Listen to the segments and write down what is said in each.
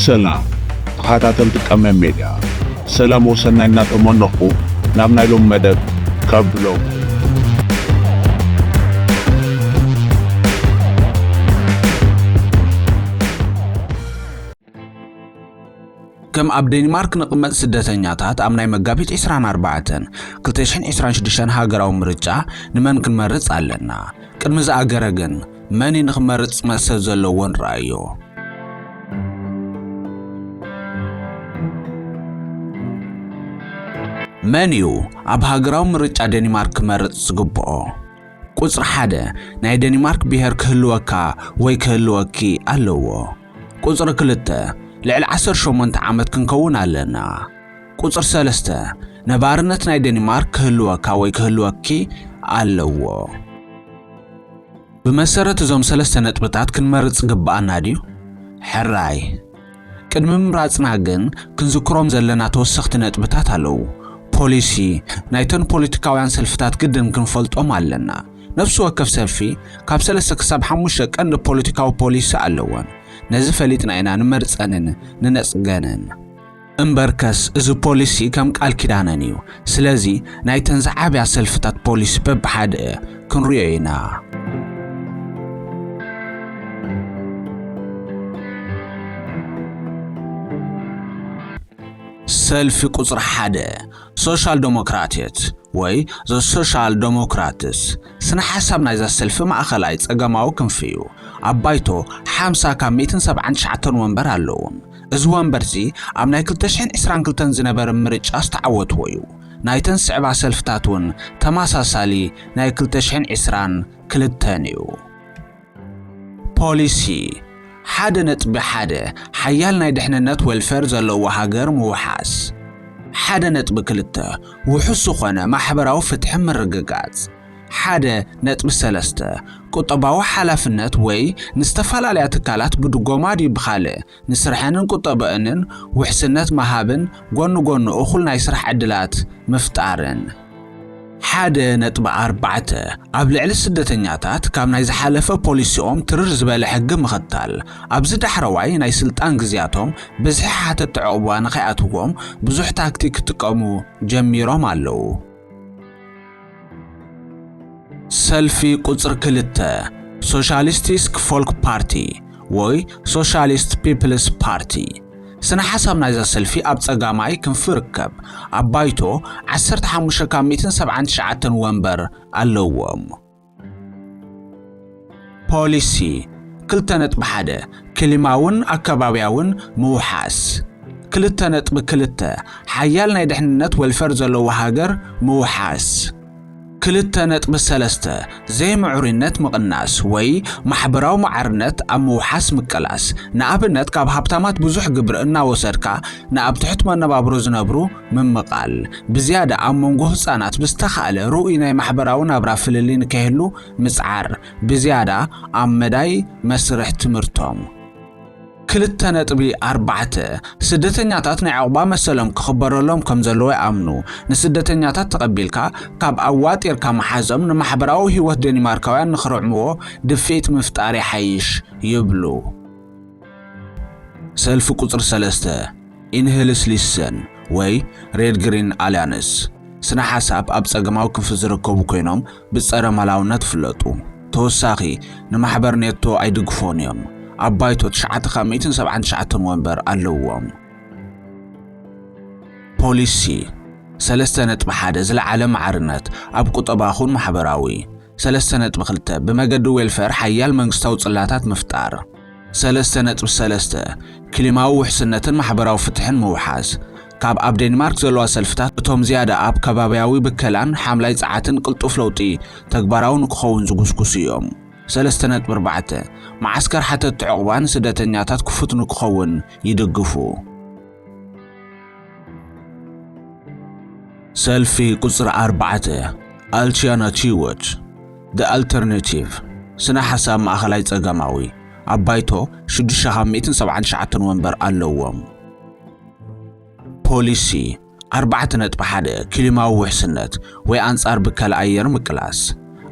ሰላም ተኸታተልቲ ቀመም ሜድያ፣ ሰላም ወሰናይ እናተመነኹ ናብ ናይ ሎም መደብ ካብ ብሎም። ከም ኣብ ዴንማርክ ንቕመጥ ስደተኛታት ኣብ ናይ መጋቢት ዕስራን ኣርባዕተን ክልተ ሽሕን ዕስራን ሽዱሽተን ሃገራዊ ምርጫ ንመን ክንመርጽ ኣለና? ቅድሚ ዝኣገረ ግን መን እዩ ንኽመርጽ መሰል ዘለዎ ንረኣዮ። መን እዩ ኣብ ሃገራዊ ምርጫ ዴንማርክ ክመርጽ ዝግብኦ? ቁጽሪ ሓደ፣ ናይ ዴንማርክ ብሄር ክህልወካ ወይ ክህልወኪ ኣለዎ። ቁጽሪ ክልተ፣ ልዕሊ ዓሰርተ ሸሞንተ ዓመት ክንከውን ኣለና። ቁጽሪ ሰለስተ፣ ነባርነት ናይ ዴንማርክ ክህልወካ ወይ ክህልወኪ ኣለዎ። ብመሰረት እዞም ሰለስተ ነጥብታት ክንመርጽ ግብኣና ድዩ? ሕራይ። ቅድሚ ምምራጽና ግን ክንዝክሮም ዘለና ተወሰኽቲ ነጥብታት ኣለዉ። ፖሊሲ፣ ናይተን ፖለቲካውያን ሰልፍታት ግድን ክንፈልጦም ኣለና። ነፍሲ ወከፍ ሰልፊ ካብ ሰለስተ ክሳብ ሓሙሽተ ቀንዲ ፖለቲካዊ ፖሊሲ ኣለወን። ነዚ ፈሊጥና ኢና ንመርጸንን ንነጽገንን። እምበርከስ እዚ ፖሊሲ ከም ቃል ኪዳነን እዩ። ስለዚ ናይተን ዝዓብያ ሰልፍታት ፖሊሲ በብሓደ ክንሪኦ ኢና። ሰልፊ ቁጽሪ ሓደ፣ ሶሻል ዴሞክራትስ ወይ ዘ ሶሻል ዴሞክራትስ። ስነ ሓሳብ ናይዛ ሰልፊ ማእኸላይ ጸገማዊ ክንፊ እዩ። ኣብ ባይቶ ሓምሳ ካብ ሚእትን ሰብዓን ትሽዓተን ወንበር ኣለዎም። እዚ ወንበርዚ ኣብ ናይ ክልተ ሽሕን ዕስራን ክልተን ዝነበረ ምርጫ ዝተዓወትዎ እዩ። ናይተን ዝስዕባ ሰልፍታት እውን ተመሳሳሊ ናይ ክልተ ሽሕን ዕስራን ክልተን እዩ። ፖሊሲ ሓደ ነጥቢ ሓደ፣ ሓያል ናይ ድሕንነት ዌልፌር ዘለዎ ሃገር ምውሓስ። ሓደ ነጥቢ ክልተ፣ ውሑስ ዝኾነ ማሕበራዊ ፍትሒ ምርግጋጽ። ሓደ ነጥቢ ሰለስተ፣ ቁጠባዊ ሓላፍነት ወይ ንዝተፈላለያ ትካላት ብድጎማ ድዩ ብኻልእ ንስርሐንን ቁጠበአንን ውሕስነት ምሃብን ጎኒ ጎኑ እኹል ናይ ስራሕ ዕድላት ምፍጣርን። ሓደ ነጥቢ ኣርባዕተ፣ ኣብ ልዕሊ ስደተኛታት ካብ ናይ ዝሓለፈ ፖሊሲኦም ትርር ዝበለ ሕጊ ምኽታል። ኣብዚ ዳሕረዋይ ናይ ስልጣን ግዜያቶም ብዝሒ ሓተትቲ ዕቑባ ንኸይኣትዎም ብዙሕ ታክቲክ ክጥቀሙ ጀሚሮም ኣለዉ። ሰልፊ ቁጽሪ ክልተ፣ ሶሻሊስቲስክ ፎልክ ፓርቲ ወይ ሶሻሊስት ፒፕልስ ፓርቲ። ስነ ሓሳብ ናይዛ ሰልፊ ኣብ ጸጋማይ ክንፊ ይርከብ። ኣብ ባይቶ ዓሰርተ ሓሙሽተ ካብ ሚእትን ሰብዓን ትሽዓተን ወንበር ኣለዎም። ፖሊሲ ክልተ ነጥቢ ሓደ፣ ክሊማውን ኣከባብያውን ምውሓስ። ክልተ ነጥቢ ክልተ፣ ሓያል ናይ ድሕንነት ዌልፌር ዘለዎ ሃገር ምውሓስ። ክልተ ነጥቢ ሰለስተ፣ ዘይምዕሩይነት ምቕናስ ወይ ማሕበራዊ ማዕርነት ኣብ ምውሓስ ምቅላስ። ንኣብነት፣ ካብ ሃብታማት ብዙሕ ግብሪ እናወሰድካ ንኣብ ትሑት መነባብሮ ዝነብሩ ምምቓል። ብዝያዳ ኣብ መንጎ ህጻናት ብዝተኻእለ ርኡይ ናይ ማሕበራዊ ናብራ ፍልልይ ንከይህሉ ምጽዓር። ብዝያዳ ኣብ መዳይ መስርሕ ትምህርቶም። ክልተ ነጥቢ ኣርባዕተ፣ ስደተኛታት ናይ ዕቑባ መሰሎም ክኽበረሎም ከም ዘለዎ ይኣምኑ። ንስደተኛታት ተቐቢልካ ካብ ኣዋጢርካ ምሓዞም ንማሕበራዊ ህይወት ዴኒማርካውያን ንኽርዕምዎ ድፍኢት ምፍጣር ይሓይሽ ይብሉ። ሰልፊ ቁጽሪ ሰለስተ፣ ኢንሄልስሊሰን ወይ ሬድ ግሪን ኣልያንስ፣ ስነ ሓሳብ ኣብ ጸገማዊ ክንፊ ዝርከቡ ኮይኖም ብጸረ ማላውነት ይፍለጡ። ተወሳኺ ንማሕበር ኔቶ ኣይድግፎን እዮም። ኣብ ባይቶ ትሽዓተ ካብ ሚእትን ሰብዓን ትሽዓተን ወንበር ኣለዎም። ፖሊሲ ሰለስተ ነጥቢ ሓደ፣ ዝለዓለ ማዕርነት ኣብ ቁጠባኹን ማሕበራዊ። ሰለስተ ነጥቢ ክልተ፣ ብመገዲ ዌልፌር ሓያል መንግስታዊ ጽላታት ምፍጣር። ሰለስተ ነጥቢ ሰለስተ፣ ክሊማዊ ውሕስነትን ማሕበራዊ ፍትሕን ምውሓስ። ካብ ኣብ ዴንማርክ ዘለዋ ሰልፍታት እቶም ዝያዳ ኣብ ከባብያዊ ብከላን ሓምላይ ጸዓትን ቅልጡፍ ለውጢ ተግባራዊ ንክኸውን ዝጉስጉሱ እዮም። ሰለስተ ነጥቢ ኣርባዕተ፣ መዓስከር ሓተትቲ ዕቑባ ንስደተኛታት ክፉት ንክኸውን ይድግፉ። ሰልፊ ቁጽሪ ኣርባዕተ፣ ኣልተርናቲቭ፣ The Alternative፣ ስነ ሓሳብ ማእኸላይ ጸጋማዊ፣ ኣብ ባይቶ ሽዱሽተ ካብ ሚእትን ሰብዓን ትሽዓተን ወንበር ኣለዎም። ፖሊሲ ኣርባዕተ ነጥቢ ሓደ፣ ክሊማዊ ውሕስነት ወይ ኣንጻር ብከላ ኣየር ምቅላስ።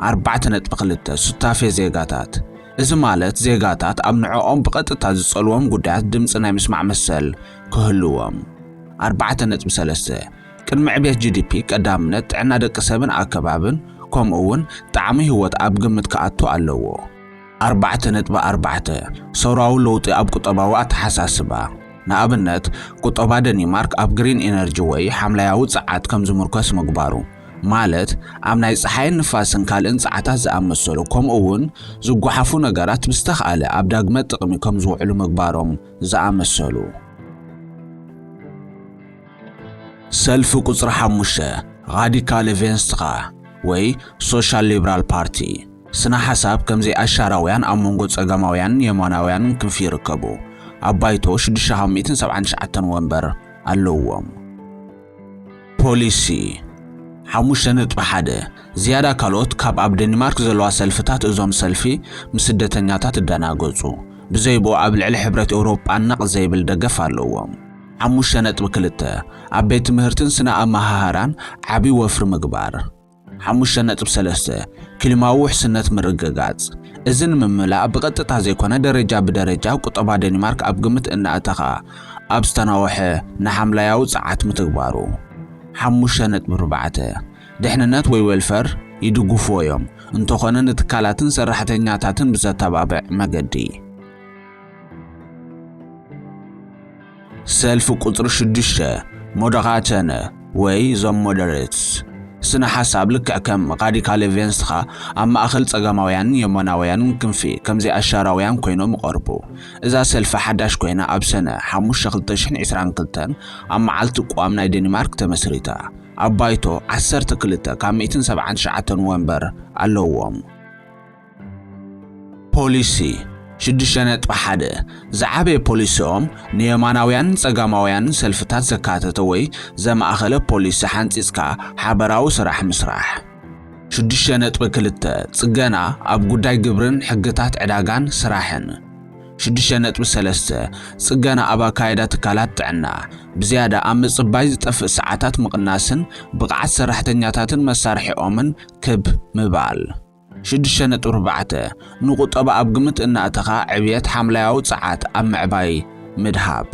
ኣርባዕተ ነጥቢ ክልተ፣ ሱታፌ ዜጋታት። እዚ ማለት ዜጋታት ኣብ ንዕኦም ብቐጥታ ዝጸልዎም ጉዳያት ድምጺ ናይ ምስማዕ መሰል ክህልዎም። ኣርባዕተ ነጥቢ ሰለስተ፣ ቅድሚ ዕብየት ጂ ዲ ፒ ቀዳምነት ጥዕና ደቂ ሰብን ኣከባብን ከምኡ እውን ጣዕሚ ህይወት ኣብ ግምት ክኣቱ ኣለዎ። ኣርባዕተ ነጥቢ ኣርባዕተ፣ ሰውራዊ ለውጢ ኣብ ቁጠባዊ ኣተሓሳስባ። ንኣብነት፣ ቁጠባ ደኒማርክ ኣብ ግሪን ኤነርጂ ወይ ሓምላያዊ ጸዓት ከም ዝምርኮስ ምግባሩ፣ ማለት ኣብ ናይ ጸሓይን ንፋስን ካልእን ጸዓታት ዝኣመሰሉ፣ ከምኡ እውን ዝጓሓፉ ነገራት ብዝተኻእለ ኣብ ዳግመ ጥቕሚ ከም ዝውዕሉ ምግባሮም ዝኣመሰሉ። ሰልፊ ቁጽሪ ሓሙሽተ፣ ራዲካል ቬንስትኻ ወይ ሶሻል ሊብራል ፓርቲ። ስነ ሓሳብ ከም ዘይኣሻራውያን ኣብ መንጎ ጸጋማውያንን የማናውያንን ክንፊ ይርከቡ። ኣብ ባይቶ ሽዱሽተ ካብ ሚእትን ሰብዓን ትሽዓተን ወንበር ኣለዎም። ፖሊሲ ሓሙሽተ ነጥቢ ሓደ፣ ዝያዳ ካልኦት ካብ ኣብ ደኒማርክ ዘለዋ ሰልፍታት እዞም ሰልፊ ምስ ስደተኛታት እደናገጹ። ብዘይብኡ ኣብ ልዕሊ ሕብረት ኤውሮጳ ነቕ ዘይብል ደገፍ ኣለዎም። ሓሙሽተ ነጥቢ ክልተ፣ ኣብ ቤት ትምህርትን ስነ ኣመሃህራን ዓቢ ወፍሪ ምግባር። ሓሙሽተ ነጥቢ ሰለስተ፣ ክሊማዊ ውሕስነት ምርግጋጽ። እዚ ንምምላእ ብቐጥታ ዘይኮነ ደረጃ ብደረጃ ቁጠባ ደኒማርክ ኣብ ግምት እናእተኻ ኣብ ዝተናውሐ ንሓምላያዊ ጸዓት ምትግባሩ። ሓሙሽተ ነጥቢ ኣርባዕተ፣ ድሕንነት ወይ ዌልፈር ይድግፉዎ እዮም፣ እንተኾነ ንትካላትን ሰራሕተኛታትን ብዘተባብዕ መገዲ። ሰልፊ ቁጽሪ ሽዱሽተ፣ ሞደቓተነ ወይ ዞም ሞደሬትስ። ስነ ሓሳብ ልክዕ ከም ራዲካል ቬንስትኻ ኣብ ማእከል ጸጋማውያንን የማናውያንን ክንፊ ከም ዘይኣሻራውያን ኮይኖም ይቐርቡ። እዛ ሰልፊ ሓዳሽ ኮይና ኣብ ሰነ ሓሙሽተ ክልተ ሽሕን ዕስራን ክልተን ኣብ መዓልቲ ቅዋም ናይ ደኒማርክ ተመስሪታ። ኣብ ባይቶ ዓሰርተ ክልተ ካብ ሚእትን ሰብዓን ትሽዓተን ወንበር ኣለዎም። ፖሊሲ ሽዱሽተ ነጥቢ ሓደ፣ ዝዓበየ ፖሊሲኦም ንየማናውያንን ጸጋማውያንን ሰልፍታት ዘካተተ ወይ ዘማእኸለ ፖሊሲ ሓንጺጽካ ሓበራዊ ስራሕ ምስራሕ። ሽዱሽተ ነጥቢ ክልተ፣ ጽገና ኣብ ጉዳይ ግብርን ሕግታት ዕዳጋን ስራሕን። ሽዱሽተ ነጥቢ ሰለስተ፣ ጽገና ኣብ ኣካይዳ ትካላት ጥዕና፣ ብዝያዳ ኣብ ምጽባይ ዝጠፍእ ሰዓታት ምቕናስን ብቕዓት ሰራሕተኛታትን መሳርሒኦምን ክብ ምባል። ሽዱሽተ ነጥቢ ኣርባዕተ፣ ንቁጠባ ኣብ ግምት እናእተኻ ዕብየት ሓምላያዊ ጸዓት ኣብ ምዕባይ ምድሃብ።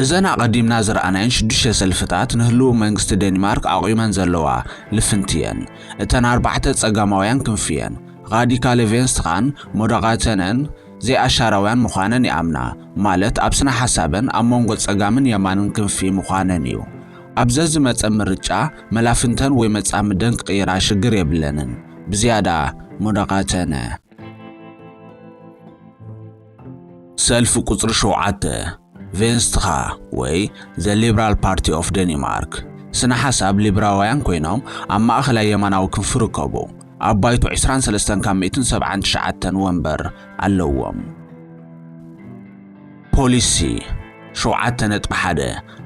እዘን ኣቐዲምና ዝረኣናየን ሽዱሽተ ሰልፍታት ንህልው መንግስቲ ደኒማርክ ኣቑመን ዘለዋ ልፍንቲ እየን። እተን ኣርባዕተ ጸጋማውያን ክንፊ እየን። ራዲካል ቬንስትኻን ሞደራተነን ዘይኣሻራውያን ምዃነን ይኣምና፣ ማለት ኣብ ስነ ሓሳበን ኣብ መንጎ ጸጋምን የማንን ክንፊ ምዃነን እዩ። ኣብ ዘዝመጸ ምርጫ መላፍንተን ወይ መጻምደን ክቕይራ ሽግር የብለንን። ብዝያዳ ሞደራተነ። ሰልፊ ቁጽሪ ሸውዓተ፣ ቬንስትኻ ወይ The Liberal Party of Denmark። ስነ ሓሳብ ሊብራውያን ኮይኖም ኣብ ማእከላይ የማናዊ ክንፊ ይርከቡ። ኣብ ባይቶ ዕስራን ሰለስተን ካብ ሚእትን ሰብዓን ትሽዓተን ወንበር ኣለዎም። ፖሊሲ ሸውዓተ ነጥቢ ሓደ፣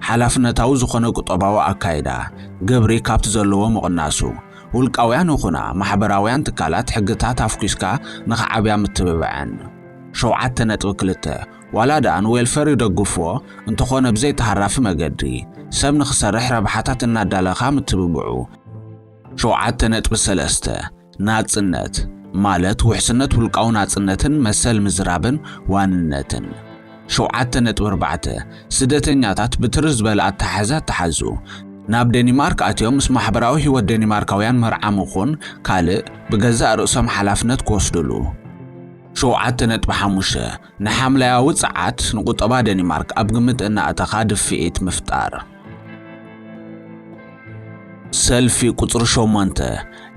ሓላፍነታዊ ዝኾነ ቁጠባዊ ኣካይዳ፣ ግብሪ ካብቲ ዘለዎ ምቕናሱ፣ ውልቃውያን ይኹና ማሕበራውያን ትካላት ሕግታት ኣፍኲስካ ንኽዓብያ ምትብባዐን። ሸውዓተ ነጥቢ ክልተ፣ ዋላ ደኣ ንዌልፈር ይደግፍዎ እንተኾነ ብዘይተሃራፊ መገዲ፣ ሰብ ንኽሰርሕ ረብሓታት እናዳለኻ ምትብብዑ። ሸውዓተ ነጥቢ ሰለስተ፣ ናጽነት ማለት ውሕስነት ውልቃዊ ናጽነትን መሰል ምዝራብን ዋንነትን። ሸውዓተ ነጥቢ ኣርባዕተ፣ ስደተኛታት ብትሪ ዝበለ ኣተሓሕዛ ተሓዙ። ናብ ደኒማርክ ኣትዮም ምስ ማሕበራዊ ህይወት ደኒማርካውያን መርዓም ይኹን ካልእ ብገዛእ ርእሶም ሓላፍነት ክወስድሉ። ሸውዓተ ነጥቢ ሓሙሽተ፣ ንሓምለያዊ ጸዓት ንቁጠባ ደኒማርክ ኣብ ግምት እናእተኻ ድፍኢት ምፍጣር። ሰልፊ ቁጽሪ ሸሞንተ፣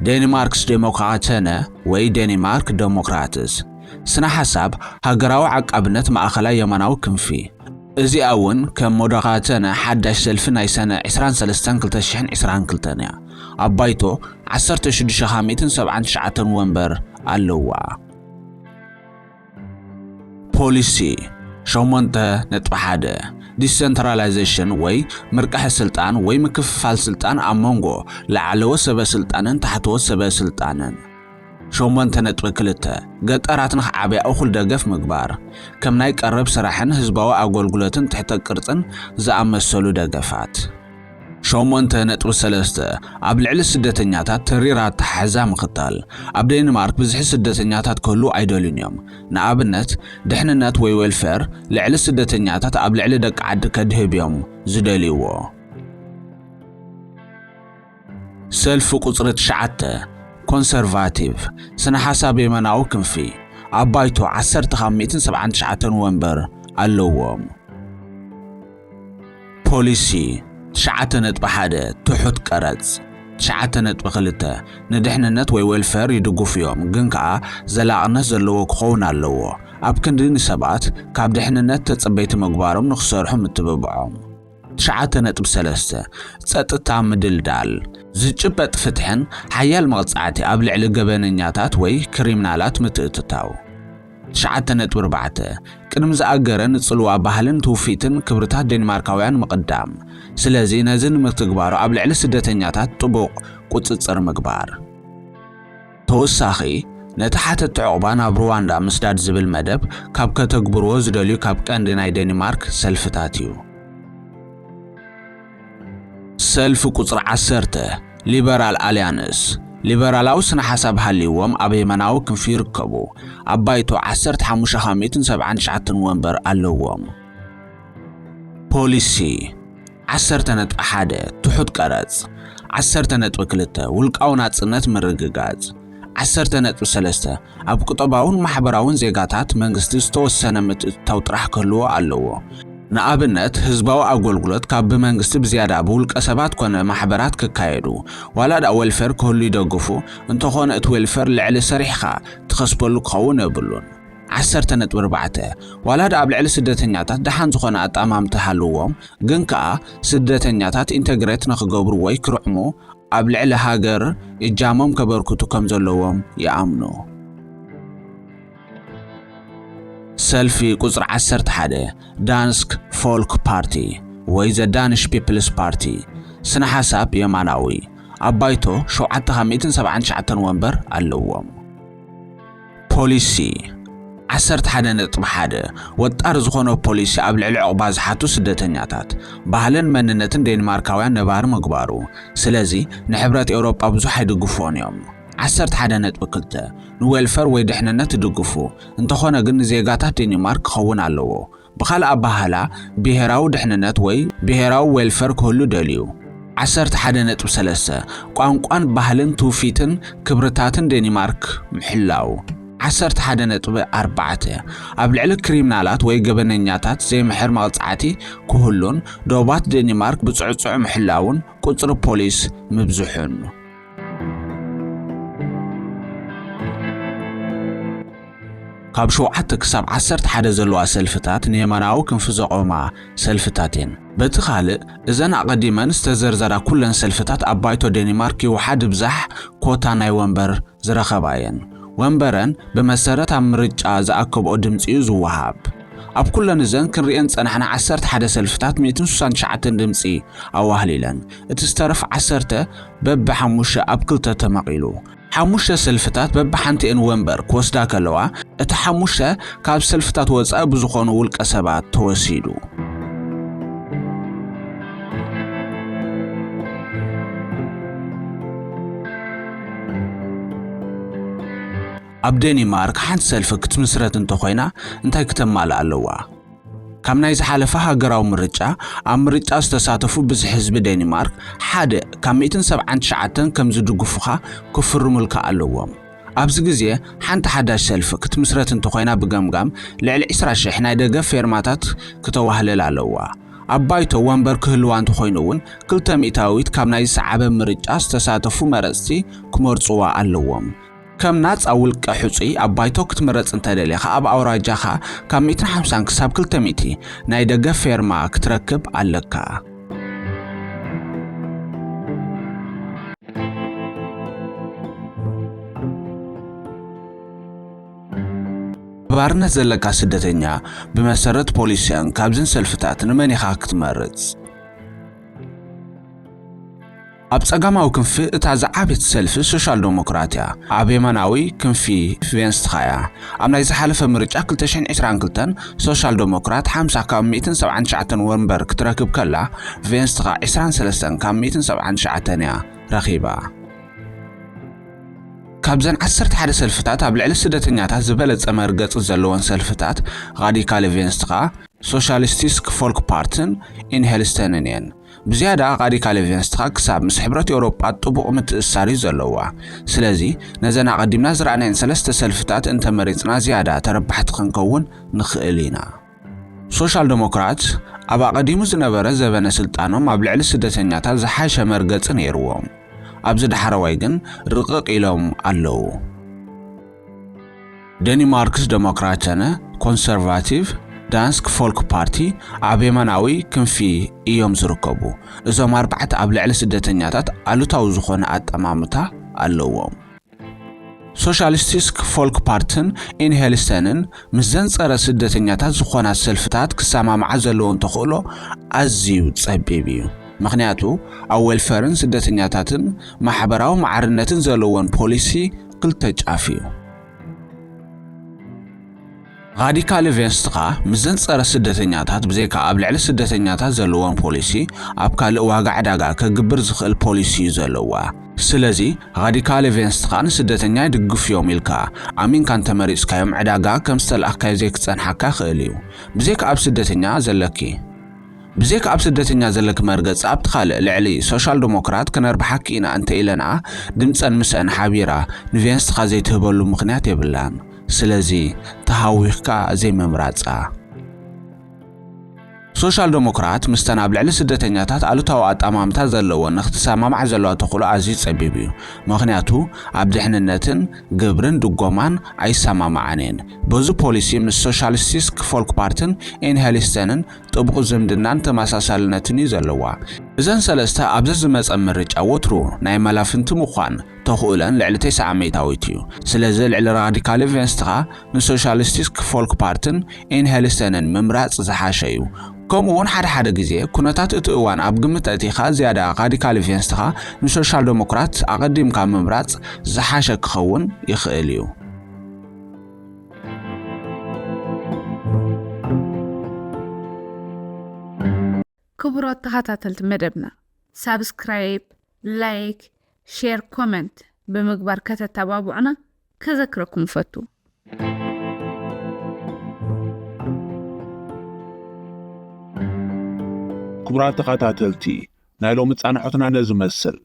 ዴንማርክስ ዴሞክራተነ ወይ ዴንማርክ ዴሞክራትስ። ስነ ሓሳብ ሃገራዊ ዓቃብነት ማእከላይ የማናዊ ክንፊ። እዚኣ እውን ከም ሞደራተነ ሓዳሽ ሰልፊ ናይ ሰነ ዕስራን ሰለስተን ክልተ ሽሕን ዕስራን ክልተን እያ። ኣብ ባይቶ ዓሰርተ ሽዱሽተ ካብ ሚእትን ሰብዓን ትሽዓተን ወንበር ኣለዋ። ፖሊሲ ሸሞንተ ነጥቢ ሓደ፣ ዲሰንትራላይዜሽን ወይ ምርቃሒ ስልጣን ወይ ምክፍፋል ስልጣን ኣብ መንጎ ላዕለዎት ሰበ ስልጣንን ታሕተዎት ሰበ ስልጣንን። ሸሞንተ ነጥቢ ክልተ፣ ገጠራት ንኽዓብያ እኹል ደገፍ ምግባር፣ ከም ናይ ቀረብ ስራሕን ህዝባዊ ኣገልግሎትን ትሕተ ቅርጽን ዝኣመሰሉ ደገፋት። ሸሞንተ ነጥቢ ሰለስተ፣ ኣብ ልዕሊ ስደተኛታት ተሪር ኣተሓሕዛ ምኽታል። ኣብ ዴንማርክ ብዝሒ ስደተኛታት ክህሉ ኣይደልዩን እዮም። ንኣብነት፣ ድሕንነት ወይ ዌልፌር ልዕሊ ስደተኛታት ኣብ ልዕሊ ደቂ ዓዲ ከድህብ እዮም ዝደልይዎ። ሰልፊ ቁጽሪ ትሽዓተ፣ ኮንሰርቫቲቭ፣ ስነ ሓሳብ የመናዊ ክንፊ፣ ኣብ ባይቶ ዓሰርተ ካብ ሚእትን ሰብዓን ትሽዓተን ወንበር ኣለዎም። ፖሊሲ ትሽዓተ ነጥቢ ሓደ፣ ትሑት ቀረጽ። ትሽዓተ ነጥቢ ክልተ፣ ንድሕንነት ወይ ዌልፌር ይድግፉ እዮም፣ ግን ከኣ ዘላቕነት ዘለዎ ክኸውን ኣለዎ። ኣብ ክንዲ ንሰባት ካብ ድሕንነት ተጸበይቲ ምግባሮም ንኽሰርሑ ምትብብዖም። ትሽዓተ ነጥቢ ሰለስተ፣ ጸጥታ ምድልዳል። ዝጭበጥ ፍትሕን ሓያል መቕጻዕቲ ኣብ ልዕሊ ገበነኛታት ወይ ክሪሚናላት ምትእትታው። ትሽዓተ ነጥቢ ኣርባዕተ፣ ቅድሚ ዝኣገረ ንጽልዋ ባህልን ትውፊትን ክብርታት ዴንማርካውያን ምቕዳም። ስለዚ ነዚ ንምትግባሩ ኣብ ልዕሊ ስደተኛታት ጥቡቕ ቁጽጽር ምግባር። ተወሳኺ፣ ነቲ ሓተቲ ዕቑባ ናብ ሩዋንዳ ምስዳድ ዝብል መደብ ካብ ከተግብርዎ ዝደልዩ ካብ ቀንዲ ናይ ዴንማርክ ሰልፍታት እዩ። ሰልፊ ቁጽሪ ዓሰርተ፣ ሊበራል ኣልያንስ። ሊበራላዊ ስነ ሓሳብ ሃልይዎም ኣብ የመናዊ ክንፊ ይርከቡ። ኣብ ባይቶ ዓሰርተ ሓሙሽተ ካብ ሚእትን ሰብዓን ትሽዓተን ወንበር ኣለዎም። ፖሊሲ ዓሰርተ ነጥቢ ሓደ፣ ትሑት ቀረጽ። ዓሰርተ ነጥቢ ክልተ፣ ውልቃዊ ናጽነት ምርግጋጽ። ዓሰርተ ነጥቢ ሰለስተ፣ ኣብ ቁጠባውን ማሕበራውን ዜጋታት መንግስቲ ዝተወሰነ ምትእትታው ጥራሕ ክህልዎ ኣለዎ። ንኣብነት፣ ህዝባዊ ኣገልግሎት ካብ ብመንግስቲ ብዝያዳ ብውልቀ ሰባት ኮነ ማሕበራት ክካየዱ፣ ዋላ ደኣ ዌልፌር ክህሉ ይደግፉ፣ እንተኾነ እቲ ዌልፌር ልዕሊ ሰሪሕኻ ትኸስበሉ ክኸውን የብሉን። ዓሰርተ ነጥቢ ኣርባዕተ፣ ዋላ ደኣ ኣብ ልዕሊ ስደተኛታት ደሓን ዝኾነ ኣጠማምታ ሃልዎም፣ ግን ከኣ ስደተኛታት ኢንተግሬት ንኽገብሩ ወይ ክርዕሙ ኣብ ልዕሊ ሃገር እጃሞም ከበርክቱ ከም ዘለዎም ይኣምኑ። ሰልፊ ቁጽሪ ዓሰርተ ሓደ፣ ዳንስክ ፎልክ ፓርቲ ወይ ዘ ዳንሽ ፒፕልስ ፓርቲ፣ ስነ ሓሳብ የማናዊ፣ ኣብ ባይቶ ሸውዓተ ካብ ሚእትን ሰብዓን ትሽዓተን ወንበር ኣለዎም። ፖሊሲ ዓሰርተ ሓደ ነጥቢ ሓደ፣ ወጣር ዝኾነ ፖሊሲ ኣብ ልዕሊ ዕቑባ ዝሓቱ ስደተኛታት፣ ባህልን መንነትን ዴንማርካውያን ነባሪ ምግባሩ። ስለዚ ንሕብረት ኤውሮጳ ብዙሕ ኣይድግፍዎን እዮም። ዓሰርተ ሓደ ነጥቢ ክልተ፣ ንዌልፈር ወይ ድሕንነት ይድግፉ፣ እንተኾነ ግን ንዜጋታት ዴንማርክ ክኸውን ኣለዎ። ብኻልእ ኣበሃህላ፣ ብሄራዊ ድሕንነት ወይ ብሄራዊ ዌልፈር ክህሉ ደልዩ። ዓሰርተ ሓደ ነጥቢ ሰለስተ፣ ቋንቋን ባህልን ትውፊትን ክብርታትን ዴንማርክ ምሕላው። ዓሰርተ ሓደ ነጥቢ ኣርባዕተ፣ ኣብ ልዕሊ ክሪሚናላት ወይ ገበነኛታት ዘይምሕር መቕጻዕቲ ክህሉን ዶባት ዴንማርክ ብጽዕጹዕ ምሕላውን ቁጽሪ ፖሊስ ምብዝሑን። ካብ ሸውዓተ ክሳብ ዓሰርተ ሓደ ዘለዋ ሰልፍታት ንየማናዊ ክንፊ ዘቖማ ሰልፍታት እየን። በቲ ካልእ፣ እዘን ኣቐዲመን ዝተዘርዘራ ኩለን ሰልፍታት ኣብ ባይቶ ዴንማርክ ይውሓድ ይብዛሕ ኮታ ናይ ወንበር ዝረኸባ እየን። ወንበረን ብመሰረት ኣብ ምርጫ ዝኣከብኦ ድምጺ እዩ ዝወሃብ። ኣብ ኩለን እዘን ክንርእየን ዝጸናሕና ዓሰርተ ሓደ ሰልፍታት ሚእትን ስሳን ትሽዓተን ድምጺ ኣዋህሊለን። እቲ ዝተረፍ ዓሰርተ በብሓሙሽተ ኣብ ክልተ ተመቒሉ። ሓሙሽተ ሰልፍታት በብሓንቲኤን ወንበር ክወስዳ ከለዋ፣ እቲ ሓሙሽተ ካብ ሰልፍታት ወጻኢ ብዝኾኑ ውልቀ ሰባት ተወሲዱ። ኣብ ዴኒማርክ ሓንቲ ሰልፊ ክትምስረት እንተኾይና እንታይ ክተማልእ ኣለዋ? ካብ ናይ ዝሓለፈ ሃገራዊ ምርጫ፣ ኣብ ምርጫ ዝተሳተፉ ብዝሒ ህዝቢ ዴኒማርክ ሓደ ካብ ሚእትን ሰብዓን ትሽዓተን ከም ዝድግፉኻ ክፍርሙልካ ኣለዎም። ኣብዚ ግዜ ሓንቲ ሓዳሽ ሰልፊ ክትምስረት እንተኾይና ብገምጋም ልዕሊ ዕስራ ሽሕ ናይ ደገፍ ፌርማታት ክተዋህልል ኣለዋ። ኣብ ባይቶ ወንበር ክህልዋ እንተኾይኑ እውን ክልተ ሚእታዊት ካብ ናይ ዝሰዓበ ምርጫ ዝተሳተፉ መረጽቲ ክመርጽዋ ኣለዎም። ከም ናጻ ውልቀ ሕጹይ ኣብ ባይቶ ክትምረጽ እንተደሊኻ ኣብ ኣውራጃኻ ካብ ሚእትን ሓምሳን ክሳብ ክልተ ሚእቲ ናይ ደገፍ ፌርማ ክትረክብ ኣለካ። ባርነት ዘለካ ስደተኛ ብመሰረት ፖሊስያን ካብዝን ሰልፍታት ንመን ኢኻ ክትመርጽ? ኣብ ጸጋማዊ ክንፊ እታ ዝዓበየት ሰልፊ ሶሻል ዴሞክራት እያ። ኣብ የማናዊ ክንፊ ቬንስትኻ እያ። ኣብ ናይ ዝሓለፈ ምርጫ ክልተ ሽሕን ዕስራን ክልተን ሶሻል ዴሞክራት ሓምሳ ካብ ሚእትን ሰብዓን ትሽዓተን ወንበር ክትረክብ ከላ፣ ቬንስትኻ ዕስራን ሰለስተን ካብ ሚእትን ሰብዓን ትሽዓተን እያ ረኺባ። ካብዘን ዓሰርተ ሓደ ሰልፍታት ኣብ ልዕሊ ስደተኛታት ዝበለጸ መርገጺ ዘለወን ሰልፍታት ራዲካል ቬንስትኻ፣ ሶሻሊስቲስክ ፎልክፓርትን ኢንሄልስተንን እየን። ብዝያዳ ራዲካል ቬንስትኻ ክሳብ ምስ ሕብረት ኤውሮጳ ጥቡቕ ምትእስሳር እዩ ዘለዋ። ስለዚ ነዘን ኣቐዲምና ዝረኣናየን ሰለስተ ሰልፍታት እንተመሪጽና ዝያዳ ተረባሕቲ ክንከውን ንኽእል ኢና። ሶሻል ዴሞክራት ኣብ ኣቐዲሙ ዝነበረ ዘበነ ስልጣኖም ኣብ ልዕሊ ስደተኛታት ዝሓሸ መርገጺ ነይርዎም። ኣብዚ ዳሕረዋይ ግን ርቕቕ ኢሎም ኣለዉ። ደኒማርክስ ዴሞክራተነ፣ ኮንሰርቫቲቭ፣ ዳንስክ ፎልክ ፓርቲ ኣብ የማናዊ ክንፊ እዮም ዝርከቡ። እዞም ኣርባዕተ ኣብ ልዕሊ ስደተኛታት ኣሉታዊ ዝኾነ ኣጠማምታ ኣለዎም። ሶሻሊስቲስክ ፎልክ ፓርትን ኢንሄልስተንን ምስዘን ጸረ ስደተኛታት ዝኾና ሰልፍታት ክሰማምዓ ዘለዎን ተኽእሎ ኣዝዩ ጸቢብ እዩ። ምኽንያቱ ኣብ ዌልፈርን ስደተኛታትን ማሕበራዊ ማዕርነትን ዘለዎን ፖሊሲ ክልተ ጫፍ እዩ። ራዲካል ቬንስትኻ ምስዘን ጸረ ስደተኛታት ብዘይካ ኣብ ልዕሊ ስደተኛታት ዘለዎን ፖሊሲ ኣብ ካልእ ዋጋ ዕዳጋ ከግብር ዝኽእል ፖሊሲ እዩ ዘለዋ። ስለዚ ራዲካል ቬንስትኻ ንስደተኛ ይድግፉ እዮም ኢልካ ኣሚንካ እንተመሪጽካዮም ዕዳጋ ከም ዝተልኣኽካዮ ዘይክጸንሓካ ይኽእል እዩ። ብዘይካ ኣብ ስደተኛ ዘለኪ ብዘይካ ኣብ ስደተኛ ዘለኪ መርገጺ ኣብቲ ካልእ ልዕሊ ሶሻል ዴሞክራት ከነርብሓኪ ኢና እንተ ኢለንኣ ድምጸን ምስአን ሓቢራ ንቬንስትኻ ዘይትህበሉ ምኽንያት የብላን። ስለዚ ተሃዊኽካ ዘይምምራጻ። ሶሻል ዴሞክራት ምስተን ኣብ ልዕሊ ስደተኛታት ኣሉታዊ ኣጠማምታ ዘለወን ንክትሰማማዕ ዘለዋ ተኽእሎ ኣዝዩ ጸቢብ እዩ። ምኽንያቱ ኣብ ድሕንነትን ግብርን ድጎማን ኣይሰማማዓን እየን። በዚ ፖሊሲ ምስ ሶሻሊስቲስክ ፎልክፓርትን ኢንሄልስተንን ጥቡቕ ዝምድናን ተመሳሳልነትን እዩ ዘለዋ። እዘን ሰለስተ ኣብ ዘዝመጸ ምርጫ ወትሩ ናይ መላፍንቲ ምዃን ተኽእለን ልዕሊ ተስዓ ሚእታዊት እዩ። ስለዚ ልዕሊ ራዲካል ቬንስትኻ ንሶሻሊስቲስክ ፎልክ ፓርትን ኢንሄልስተንን ምምራጽ ዝሓሸ እዩ። ከምኡ እውን ሓደ ሓደ ግዜ ኩነታት እቲ እዋን ኣብ ግምት ኣእቲኻ ዝያዳ ራዲካል ቬንስትኻ ንሶሻል ዴሞክራት ኣቐዲምካ ምምራጽ ዝሓሸ ክኸውን ይኽእል እዩ። ክቡራት ተኸታተልቲ መደብና፣ ሳብስክራይብ፣ ላይክ፣ ሼር፣ ኮመንት ብምግባር ከተተባብዑና ከዘክረኩም እፈቱ። ክቡራት ተኸታተልቲ፣ ናይ ሎሚ ጻንሖትና ነዚ መስል።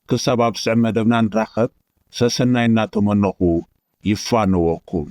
ክሳብ ኣብ ስዕብ መደብና ንራኸብ፣ ሰሰናይ እናተመነኹ ይፋነወኩም።